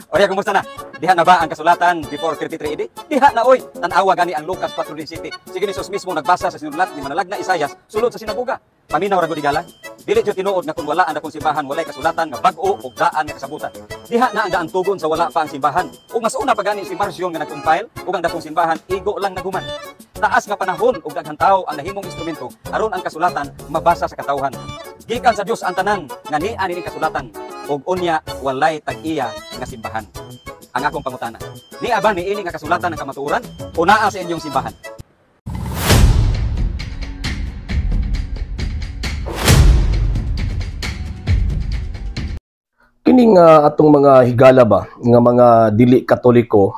Orya, kumusta na? Diha na ba ang kasulatan before 33 AD? Diha na oy. Tan-awa gani ang Lucas 4:17. Si Jesus mismo nagbasa sa sinulat ni Manalag na Isayas sulod sa sinagoga. Paminaw ra gud, higala. Dili jud tinuod nga kung wala ang dakong simbahan, walay kasulatan nga bag-o ug daan nga kasabutan. Diha na ang daang tugon sa wala pa ang simbahan. Ug mas una pa gani si Marcion nga nag-compile ug ang dakong simbahan igo lang naguman. Taas nga panahon ug daghang tawo ang nahimong instrumento aron ang kasulatan mabasa sa katawhan. Gikan sa Dios ang tanan nga niya nining kasulatan ug unya walay tag-iya nga simbahan. Ang akong pangutana, niya ba niini nga kasulatan ang kamatuoran o naa sa inyong simbahan? Kining atong mga higala ba nga mga dili Katoliko,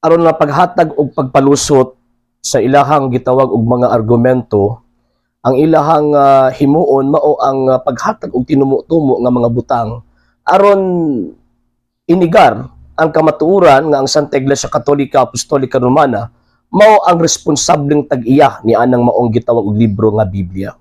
aron na paghatag og pagpalusot sa ilahang gitawag og mga argumento, ang ilahang himuon mao ang paghatag og tinumo-tumo nga mga butang aron inigar ang kamatuoran nga ang Santa Iglesia Katolika Apostolika Romana mao ang responsableng tag-iya ni anang maong gitawag og libro nga Biblia.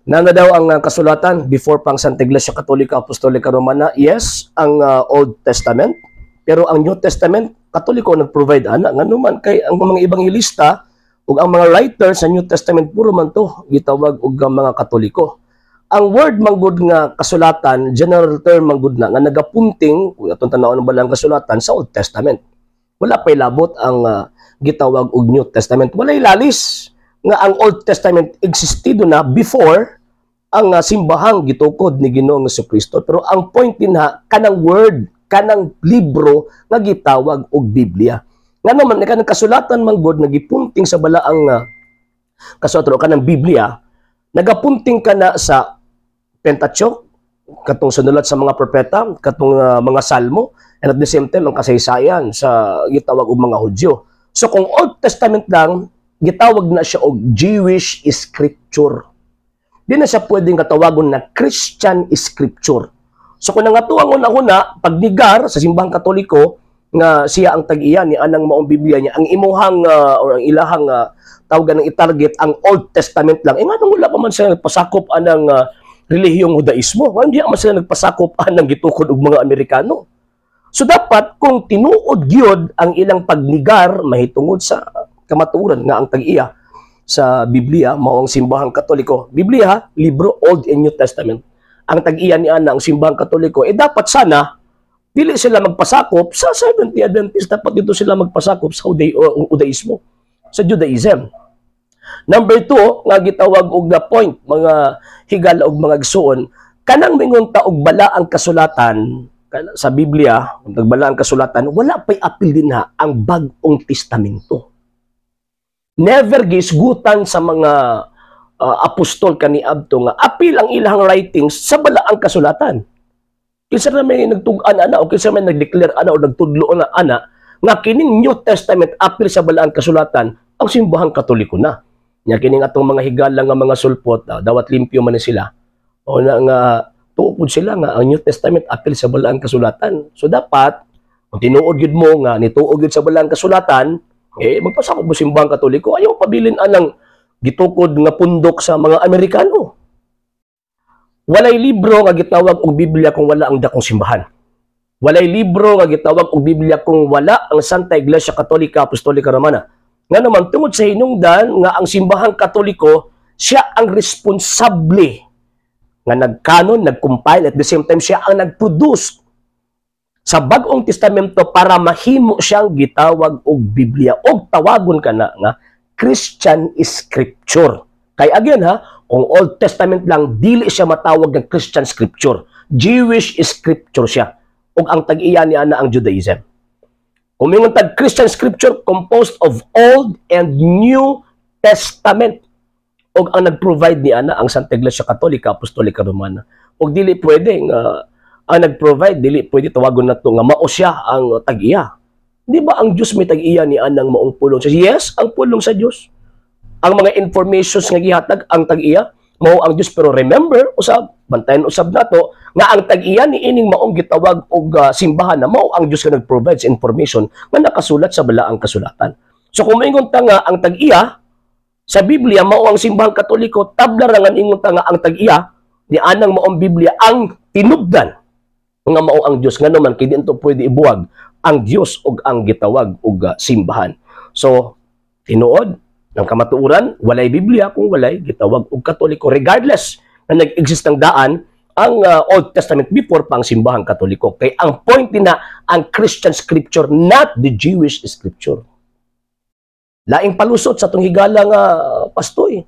Nana daw ang kasulatan before pang Santa Iglesia Katolika Apostolika Romana? Yes, ang Old Testament. Pero ang New Testament, Katoliko nag-provide ana. Ngano man kay ang mga ebanghelista ug ang mga writer sa New Testament puro man to gitawag og mga Katoliko. Ang word manggod nga kasulatan, general term manggod na nga nagapunting kung atong tan-awon ang balaang kasulatan sa Old Testament. Wala pa'y labot ang gitawag og New Testament. Walay lalis nga ang Old Testament existido na before ang simbahang gitukod ni Ginoong Kristo. Pero ang point din ha, kanang word, kanang libro nga gitawag og Biblia. Nga naman, kanang kasulatan man gud nga gipunting sa balaang kasulatan o kanang Biblia, nagapunting ka na sa Pentateuch, katong sinulat sa mga propeta, katong mga salmo, and at the same time ang kasaysayan sa gitawag og mga Hudyo. So kung Old Testament lang, gitawag na siya og Jewish Scripture. Di na siya pwedeng katawagon na Christian Scripture. So kung nangatuang una-una, pagnigar sa simbahang Katoliko, nga siya ang tag-iya ni anang maong Biblia niya, ang imuhang or ang ilahang tawagan ng i-target ang Old Testament lang. Eh nga wala pa man sila nagpasakop anang relihiyong Judaismo. Hindi man sila nagpasakop anang gitukod og mga Amerikano. So dapat kung tinuod gyud ang ilang pagnigar mahitungod sa kamatuoran nga ang tag-iya sa Biblia mao ang simbahang Katoliko. Biblia ha, libro Old and New Testament. Ang tag-iya ni ana ang simbahang Katoliko, eh dapat sana dili sila magpasakop sa Seventh-day Adventist, dapat dito sila magpasakop sa Judaismo, sa Judaism. Number 2, nga gitawag og na point, mga higala og mga igsuon, kanang mingon ta og bala ang kasulatan sa Biblia, kung nagbala ang kasulatan, wala pa'y apil din ha ang Bag-ong Testamento. Never gisgutan sa mga apostol kaniadto nga apil ang ilang writings sa balaang kasulatan. Kinsa na may nagtug-an ana o kinsa may nagdeclare ana o nagtudlo na ana nga kining New Testament apil sa balaang kasulatan, ang simbahang Katoliko na. Nya kining atong mga higala nga mga sulpot, dawat limpyo man ni sila. O na nga tuod sila nga ang New Testament apil sa balaang kasulatan. So dapat kung tinuod gyud mo nga nituod gyud sa balaang kasulatan, eh magpasakop mo simbahang Katoliko, ayaw pabilin anang gitukod nga pundok sa mga Amerikano. Walay libro nga gitawag og Biblia kung wala ang dakong simbahan. Walay libro nga gitawag og Biblia kung wala ang Santa Iglesia Katolika Apostolika Romana. Nga naman tungod sa hinungdan nga ang simbahang Katoliko siya ang responsable nga nagkanon, nag-compile, at the same time siya ang nag-produce sa Bag-ong Testamento para mahimo siyang gitawag og Biblia og tawagon ka na nga Christian Scripture. Kay again ha, kung Old Testament lang, dili siya matawag ng Christian Scripture. Jewish Scripture siya. Ug ang tag-iya ni ana ang Judaism. Kung mingon tag Christian Scripture, composed of Old and New Testament. Ug ang nag-provide ni ana ang Santa Iglesia Katolika Apostolika Romana. Ug dili pwede nga ang nag-provide, dili pwede tawagon nato nga mao siya ang tag-iya. Di ba ang Diyos may tag-iya ni anang maong pulong? Yes, ang pulong sa Diyos. Ang mga informations nga gihatag ang tag-iya mao ang Diyos, pero remember usab, bantayan usab nato nga ang tag-iya ni ining maong gitawag og simbahan na mao ang Diyos nga nag-provide sa information nga nakasulat sa balaang kasulatan. So kung moingon ta nga ang tag-iya sa Biblia mao ang simbahang Katoliko, tabla ra nga ingon ta nga ang tag-iya ni anang maong Biblia ang tinubdan Nga mao ang Dios, ngano man kay di to pwede ibuwag ang Dios ug ang gitawag og simbahan. So tinuod ng kamatuoran, walay Biblia kung walay gitawag og Katoliko, regardless na nag-exist ng daan ang Old Testament before pa ang simbahang Katoliko. Kay ang point na ang Christian scripture, not the Jewish scripture. Laing palusot sa atong higala nga pastoy.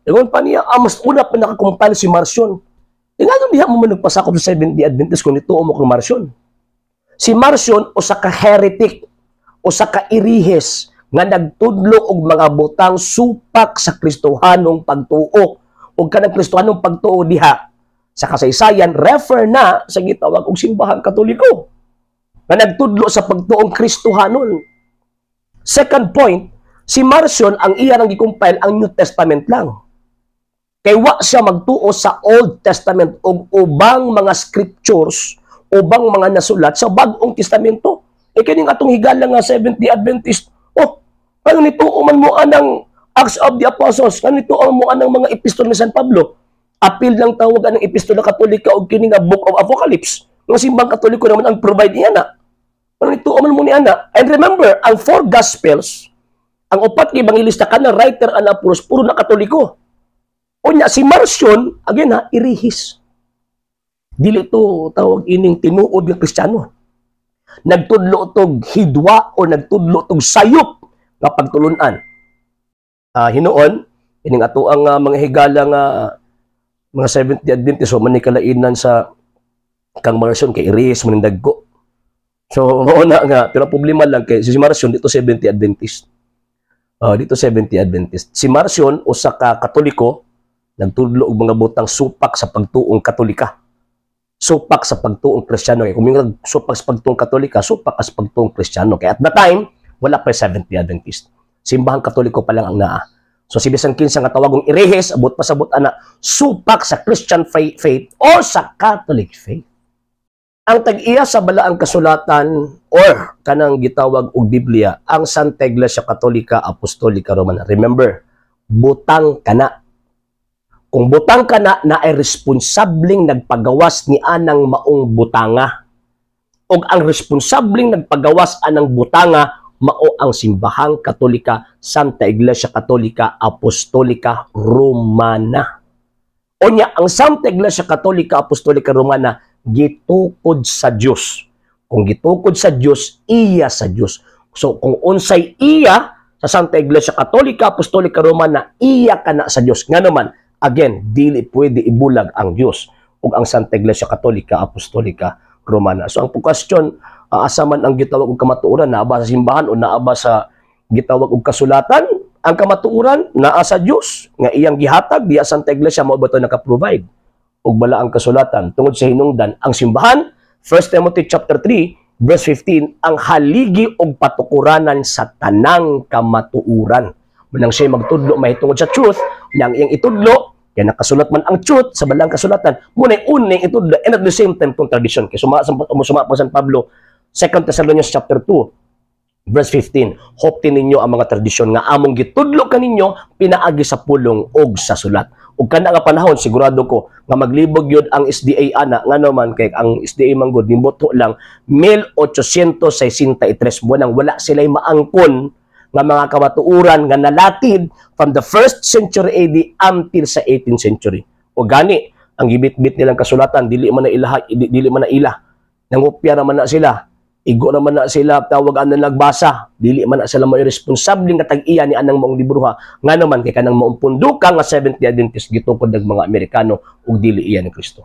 Ingon pa niya, mas una pa nakakompile si Marcion. E nga diha mo man nagpasakop sa Seventh-day Adventist kung nituo mo kang Marcion? Si Marcion usa ka heretic, usa ka irihes nga nagtudlo og mga butang supak sa Kristohanong pagtuo. Ug kanang Kristohanong pagtuo diha sa kasaysayan, refer na sa gitawag og simbahang Katoliko nga nagtudlo sa pagtuong Kristohanon. Second point, si Marcion, ang iya nang gi-compile ang New Testament lang. Kay wa siya magtuo sa Old Testament ug ubang mga scriptures, ubang mga nasulat sa Bag-ong Testamento. E kining atong higala nga Seventh-day Adventist, oh, ano nituo man mo anang Acts of the Apostles, ano nituo mo anang mga epistol ni San Pablo? Apil lang tawag anang epistola Katolika og kini nga Book of Apocalypse. Nga simbang Katoliko naman ang provide niya na. Ano nituo man mo ni ana? And remember, ang four Gospels, ang upat ka ebanghelista, kanang writer ana puros puro na Katoliko. Unya si Marcion, again ha, irihis. Dili to tawag ining tinuod nga Kristiyano. Nagtudlo tog hidwa o nagtudlo tog sayop nga pagtulunan. Hinuon, ining ato ang mga higala nga mga Seventh-day Adventist, so man ni kalainan sa kang Marcion kay irihis man dagko. So mao na nga, pero problema lang kay si Marcion dito Seventh-day Adventist. Dito Seventh-day Adventist. Si Marcion usa ka Katoliko, nagtudlo og mga butang supak sa pagtuong Katolika. Supak sa pagtuong Kristiyano. Kaya kung yung supak sa pagtuong Katolika, supak sa pagtuong Kristiyano. Kaya at the time, wala pa Seventh-day Adventist. Simbahang Katoliko pa lang ang naa. So si bisan kinsa nga tawagong irehes, abot pasabot ana, supak sa Christian faith or sa Catholic faith. Ang tag-iya sa balaang kasulatan or kanang gitawag og Biblia, ang Santa Iglesia Katolika Apostolika Romana. Remember, butang kana. Kung butang kana na ay responsableng nagpagawas ni anang maong butanga. Og ang responsableng nagpagawas anang butanga mao ang Simbahang Katolika, Santa Iglesia Katolika Apostolika Romana. Unya ang Santa Iglesia Katolika Apostolika Romana gitukod sa Dios. Kung gitukod sa Dios, iya sa Dios. So kung unsay iya sa Santa Iglesia Katolika Apostolika Romana, iya kana sa Dios. Nga naman, again, dili pwede ibulag ang Dios ug ang Santa Iglesia Katolika Apostolika Romana. So ang question, asa man ang gitawag og kamatuoran, naa ba sa simbahan o naa ba sa gitawag og kasulatan? Ang kamatuoran naa sa Dios nga iyang gihatag diya Santa Iglesia, mao ba to naka-provide og balaang kasulatan tungod sa hinungdan ang simbahan, 1 Timothy chapter 3 verse 15, ang haligi og patukuranan sa tanang kamatuoran. Manang siya magtudlo mahitungod sa truth, yang iyang itudlo kaya nakasulat man ang truth sa balaang kasulatan, muna uning itudlo and at the same time tong tradition kay suma suma pa San Pablo, 2 Thessalonians chapter 2 verse 15, "Hopti ninyo ang mga tradisyon nga among gitudlo kaninyo pinaagi sa pulong og sa sulat." Ug kana nga panahon, sigurado ko nga maglibog yun ang SDA ana, ngano man kay ang SDA manggod nibuto lang 1863 buwan, ang wala sila'y maangkon nga mga kamatuoran nga nalatid from the first century AD until sa 18th century. O gani, ang gibit-bit nilang kasulatan dili man na ilaha, dili man na ila. Nangopya naman na sila. Igo naman na sila tawag ang nagbasa. Dili man na sila may responsable nga tag-iya ni anang maong libroha. Nga naman kay kanang maong punduka nga Seventh-day Adventist gitukod ng mga Amerikano ug dili iya ni Kristo.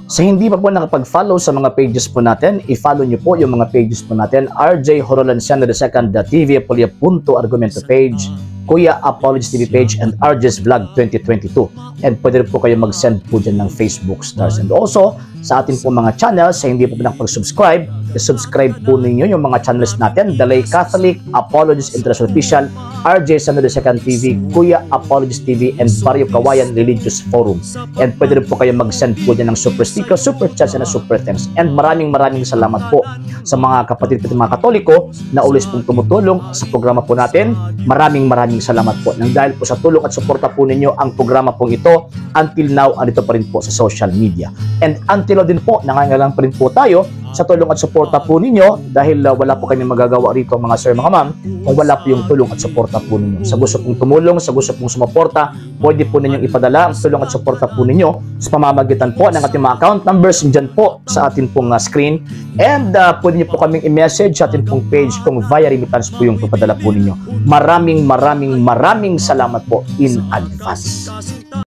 Sa hindi pa po nakapag-follow sa mga pages po natin, i-follow nyo po yung mga pages po natin. RJ Horolanciano II, TV Apolia Punto Argumento page, Kuya Apologies TV page, and RJ's Vlog 2022. And pwede rin po kayo mag-send po dyan ng Facebook stars. And also, sa ating po mga channels, sa hindi po nakapag-subscribe, i-subscribe po ninyo yung mga channels natin, Dalay Catholic, Apologies International Official, RJ Sano the Second TV, Kuya Apologist TV, and Barrio Kawayan Religious Forum. And pwede rin po kayo mag-send po dyan ng super sticker, super chat, and super thanks. And maraming maraming salamat po sa mga kapatid po, mga Katoliko na always pong tumutulong sa programa po natin. Maraming maraming salamat po. Nang dahil po sa tulong at suporta po ninyo, ang programa pong ito until now andito pa rin po sa social media. And until now din po, nangangailangan pa rin po tayo sa tulong at suporta po ninyo dahil wala po kami magagawa rito, mga sir, mga ma'am, kung wala po yung tulong at suporta po ninyo. Sa gusto pong tumulong, sa gusto pong sumuporta, pwede po ninyong ipadala ang tulong at suporta po ninyo sa pamamagitan po ng ating mga account numbers dyan po sa atin pong screen. And pwede niyo po kaming i-message sa atin pong page kung via remittance po yung papadala po ninyo. Maraming maraming maraming salamat po in advance.